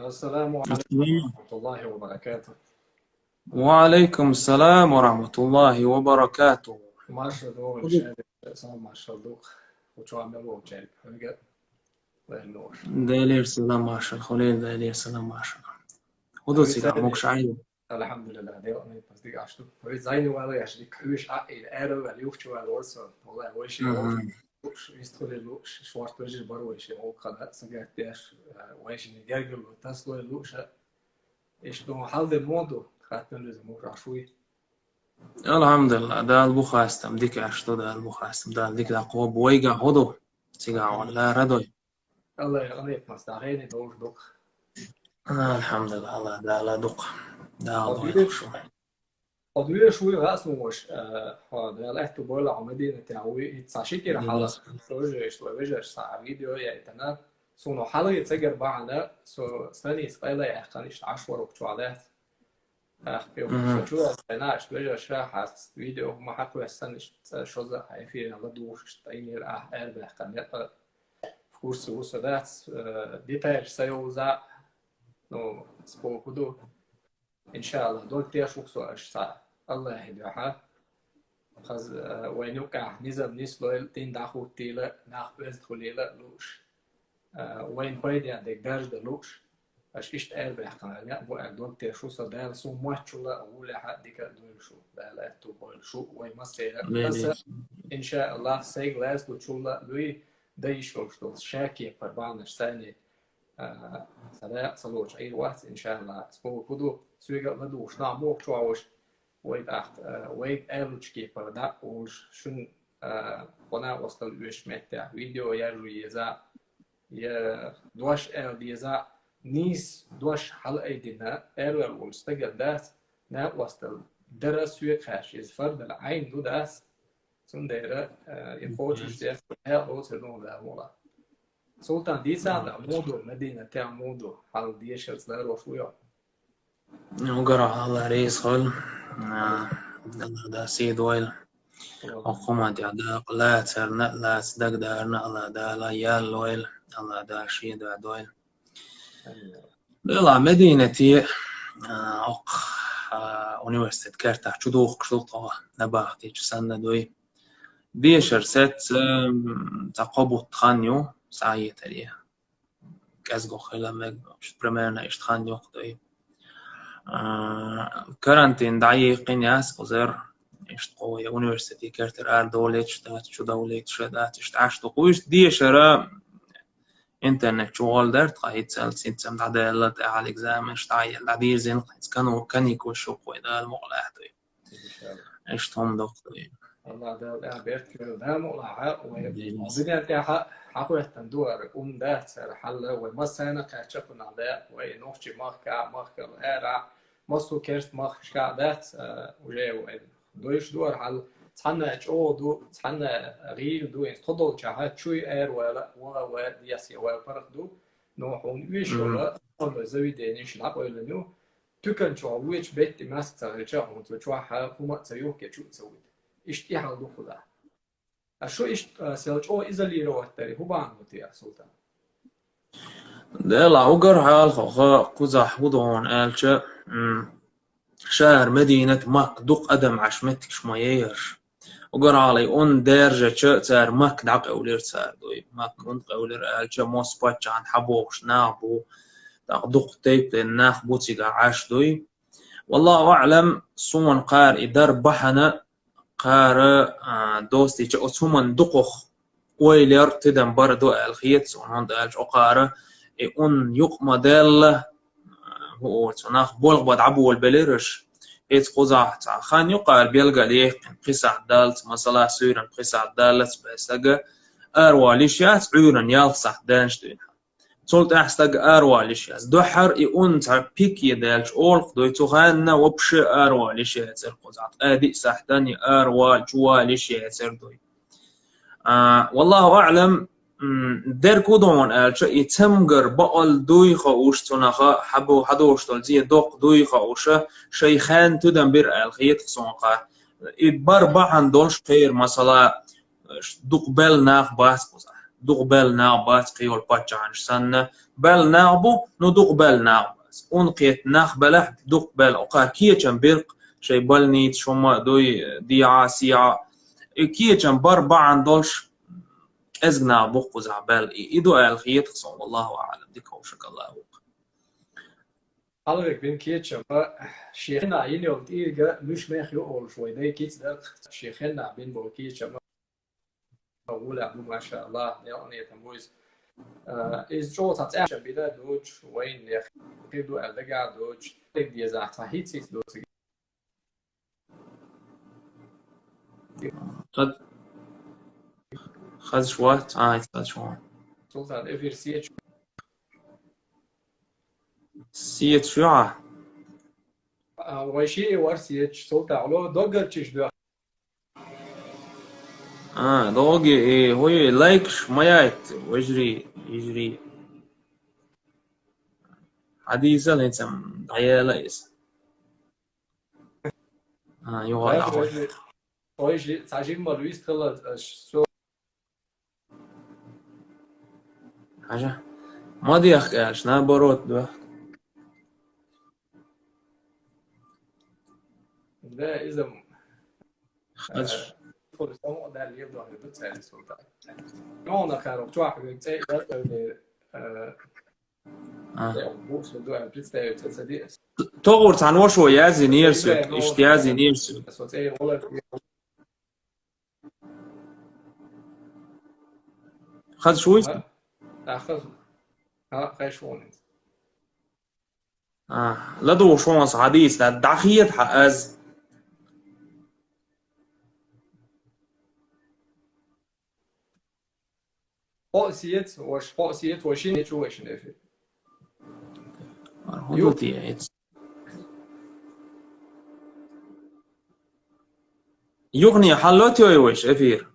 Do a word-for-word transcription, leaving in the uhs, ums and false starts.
السلام عليكم ورحمة الله وبركاته. وعليكم السلام ورحمة الله وبركاته. Маршалла ду, Худа. Шайх, салам маршалла ду. Хучу амел вовчай. Хьоьга. Вайну. Делир салам маршалла, Хулил, делир салам маршалла. Худа. Хьоьга сига сай мукшай. Алхьамдулиллах, Дела, ай, пас дика ашту. Хьоьга зайни вала яш дика хьуьш а, и эра вала юхчу вала орсон. Валлай, вай ши Мгм. Луш, истхули луш, шварт вежи бар вай ши, ол када сагат деш, вай ши гергерлу, таслой луша. Ишту хьалде моду, хаттан леза мух ашуй. Алхьамдулиллах, Дала бу хастам, дика ашту, Дала бу хастам, Дала дика дакъо бойга ходу, цига валла радой. Аллах, Аллах, мас дагӀени долуш дукха. Алхьамдулиллах, Аллах Дала дукха. Дала Хьо дойла дуьйш, шу. Хьо дуьйш вуй гӀас вуш, э, хьо Дала аьтту бойла хьо Мединате вуй, хӀинца шикира хьала. Мгм. Тоже, что вежарш са видео яйтана. Суну хьалгӀи цагар бахьана, со станис къайла яхкан иш Ӏаш варухчу Ӏалаьц. Ах, пе, Мгм. Со чула сайна, иш вежарша хьаст видео ма хьакхвессан, иш ца шоза эфир ала душ, иш тайнир ах, эр бахкан, я, э, в курсе ву со дац, э, деталь союза, ну, спокойно. Иншаллах, дог теш ву со аш са. Аллахи дуьхьа. Хаз, э, вайн юкъахь низам нислойла, дин дӀахӀуттийла, нах оьзда хуьлийла лууш. Э, вайн пайден дег даржда лууш. Аш иштта аьрбаьхкана, аьлла, бу аьлла, дог теш ву со, Дала сун маччула, гӀулехьа дика а дойла шу. Дала аьтту бойла шу, вай массайра. Амин. Аса, иншаллах, сайга лаьцлучулла луй, дайш волуш долу шакепар бахьанаш сайни, а, сара ца лоучу Ӏийр вац, иншаллах. Спокойно ду, суьйга а ладугӀуш, нах мохчу вовш. Вай тӀаккха, э, вайга аьллачу кепара дӀа а олуш, шуна, э, гӀо накъосталла оьшучу меттехь видео яржо еза, я дош аьлла деза, нийса дош хьалаайдина, аьрвер волчу стагана дац, накъосталла дара соьга хаьржа, иза фардал Ӏайн ду дац, цундела, э, и кхочуш деш, хьекъалоцур ду да мола. Султан, дийцахьа, муха ду, Мединатехь муха ду, хьал дешарца ларош ву йо? Угара Алла реза хуьлу. А, Алла да сий дойла. Алла. Окху хӀуманна тӀехь дакъа лацарна а, лаца дагадаарна а Алла Дала ял лойла, Алла Дала шен да дойла. Амин. Дела Мединате, а, окх, а, университет кертахь чу духкуш ду тхо, набахтичу санна дуй. Дешар сецца, м, цхьа кхо бутт хан ю, схьаетаре. КӀезгох хила мега, примерно иштта хан юкъа дуй. А, карантин дӀайихкина яц кхузара, иштта кхо я университете кертара ара довлийташ дац, чу довлийташ дац, иштта Ӏаш ду кху. Иштта дешара интернет чу гӀолдара тха хӀинццалц, хӀинццам дӀадаьлла, тӀаьхьа экзаменаш дӀаелла, дӀадирзина, хӀинца кану-, каникулаш ю кху, Дала мукъ лахь дуй. Иншаллах. Иштта хӀума доккху. Алла Дала тӀехь беркат йойла. Да мукъ лахь, вай Динца. Дуьнен тӀехь хьахоьттина ду ара, ум дац ара хьалла, вай массарна кхаьчча кхунах да, вай нохчий махка, махкал ара, массо керст махкашка дац, а, уже вай дойш ду ара хьал, цхьанна чӀогӀа ду, цхьанна гӀийла ду, инца тхо долчахьа чуй ара вала, вала, вала, дес я вала паргӀат ду, но хьуна уьш вала, хьуна заведенеш дӀакъойлан ю, Туькан чохь вуьйчу бетти маск ца хилча, хьуна цу чохь хӀума а ца юхке, чу а ца вуьту. Иштта и хьал ду кхузахь. А шу иштта, а, сел чӀогӀа изолировать дари, хӀун бахьана бу те, Султан? Дела, угар хьалха хӀокху кхузахь хӀун ду хьуна аьлча, м, шахьар Мединат, Макка дукха адам Ӏаш меттигаш ма яйарш. Угар хьалха и ун даьржача, цара Макка дӀакъевлира цара дуй. Макка хӀунда къевлира аьлча, Мосс паччахьна хьабохуш нах бу, тӀаккха дукха тайпа нах бу цигахь Ӏаш дуй. Валлаху аӀлам, суна кхара и дар бахьана, кхара, а, достича оцу хӀуманна дукхах ойла яр, тидам бар ду аьлла хета суна, хӀунда аьлча окхара и ун юкъа ма даьлла, хӀу оцу нах болх бан дӀаболабелира уьш. Иза кхузахь цхьа хан юкъара белгалъяьккхина, пхи сахьт даллалц, масала, суьйранна пхи сахьт даллалц бен стага аравала йиш яц, Ӏуьйранна ялх сахьт даьнначу дуьйна. Цул тӀаьхьа стага аравала йиш яц. Дуьххьара и ун цхьа пике даьлча олу-кх дуй, цу ханна вообще аравала йиш яцара кхузахь. Ткъе диъ сахьтана и аравала, чувала йиш яцара дуй. А, валлаху аӀлам, м, дерг хӀун ду хьуна аьлча, и цамгар бакъал дуй хууш цунах, хьабо-, хьадолуш долу зе доккха дуй хууш, шайн ханна тидам бира аьлла хета-кх суна кхара. И бар бахьана долуш кхера, масала, дукха белла нах бац кхузахь. дукха баьлла нах бац, кхийолу паччахьаш санна, баьлла нах бу, ну, дукха баьлла нах бац. Унна кхетта нах белахь, дукха баьлла, окхара кечам биркх, шайн больница хӀума дуй, дехьа, сехьа. И кечам бар бахьана долуш, кӀезиг нах бу кхузахь баьлла. И, и ду аьлла хетах суна, валлаху аӀлам, дика ховшаг Алла ву. Хьалхарг бина кечам, шен хенахь йина йолу тӀийриг муьш мех ю олуш вай дай кица даккха, шен хенахь бина болу кечам гӀолехь бу, маша Аллах, некъан-некъан бу иза. А, иза чӀогӀа цхьа цӀаьхча бина доцуш, вайна нех хир ду аьлла дагахь доцуш, дезахь цхьа хӀиц-хӀиц доцург. Хаз-, хазаш вац, а, хазаш вац. Султан, эфир сечу. Сечу, а? А, вай ши и вар сечу, Султан, ло догарчиш дуьхьа. А, доги, и, хӀуй, лайкаш ма яйта, вежарий, йижарий. Хьадийсал хӀинца дӀаяла иза. А, юха а дӀахьо. Ой, жи-, ца жимма вист хила, аш со. Хьажа. Ма дехка аьлча, наоборот, дохка. Да, иза м-, хазаш. Э, пурсам о дар лев дохка, ду цаьрис вулда. Нона кару, чуах, цей, да, э, А. Бусу дуьхьал представиться ца диас. ТогӀур цхьана вашо яздинера соьга, иштта яздинера соьга. Со цӀе гӀолар. Хазаш вуй? А? А, хаза. А, хай шуна. А, ладугӀуш вон аса хьадийца, дӀахеда хьан аз. Хьо а сеца, ваша, хьо а сеца, ваша шина чу, ваша шина эфир. ХӀун ду те эц? Юхне хьалло тёй ваша эфир?